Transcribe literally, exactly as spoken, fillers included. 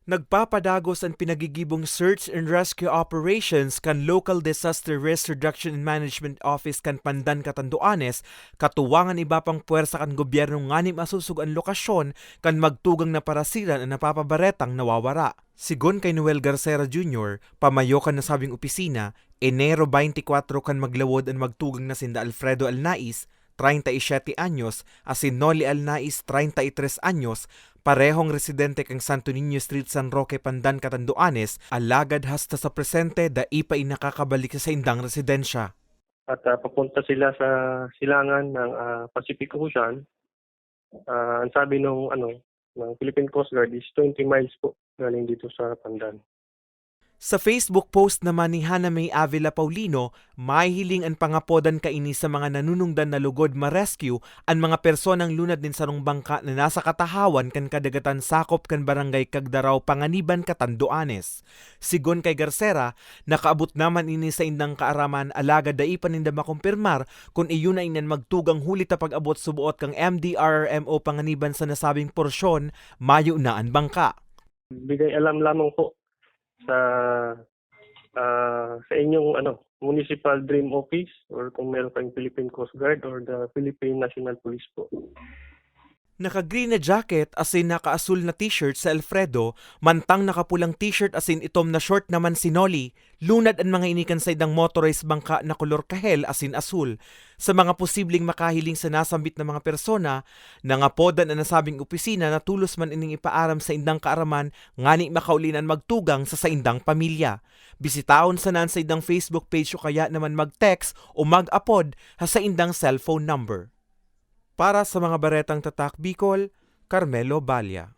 Nagpapadagos an pinagigibong search and rescue operations kan Local Disaster Risk Reduction and Management Office kan Pandan, Catanduanes, katuwang an iba pang pwersa kan gobyerno nganing masusog an lokasyon kan magtugang na parasiran an napapabaretang nawawara. Sigon kay Noel Garcera Junior, pamayo kan nasabing opisina, Enero twenty-four kan maglawod an magtugang na sinda Alfredo Alnais, treinta y siete anyos, asin Noli Alnais, treinta y tres anyos, parehong residente kan Santo Niño Street, San Roque, Pandan, Catanduanes, alagad hasta sa presente dai pa ini nakakabalik sa saindang residensya. At, ah, papunta sila sa silangan ng, ah, Pacific Ocean. Ah, ang sabi nung, ano, ng Philippine Coast Guard is twenty miles po galing dito sa Pandan. Sa Facebook post naman ni Hana May Avila Paulino, mahihiling an pangapodan kaini sa mga nanunungdan na lugod ma-rescue an mga personang lunad nin sarong bangka na nasa katahawan kan kadagatan sakop kan Barangay Cagdarao, Panganiban, Catanduanes. Sigon kay Garcera, nakaabot naman ini sa indang kaaraman, alagad dai pa ninda makumpirmar kun iyo na ini an magtugang huli ta pag-abot suboot kan M D R R M O Panganiban sa nasabing porsyon, mayo na an bangka. Bigay alam lamang po sa, ah, sa inyong, ano, Municipal DRRM Office, or kung meron kayong Philippine Coast Guard or the Philippine National Police po. Naka-green na jacket asin naka-asul na t-shirt si Alfredo, mantang nakapulang t-shirt asin itom na short naman si Noli. Lunad an mga ini kan saindang motorized bangka na kolor kahel asin asul. Sa mga posibleng makahiling sa nasambit na mga persona, nangapodan an nasabing opisina na tolos man ining ipaaram sa indang kaaraman ngani makauli na an magtugang sa saindang pamilya. Bisitahon sana an saindang Facebook page o kaya naman mag-text o mag-apod ha saindang cellphone number. Para sa mga Baretang Tatak Bicol, Carmelo Balla.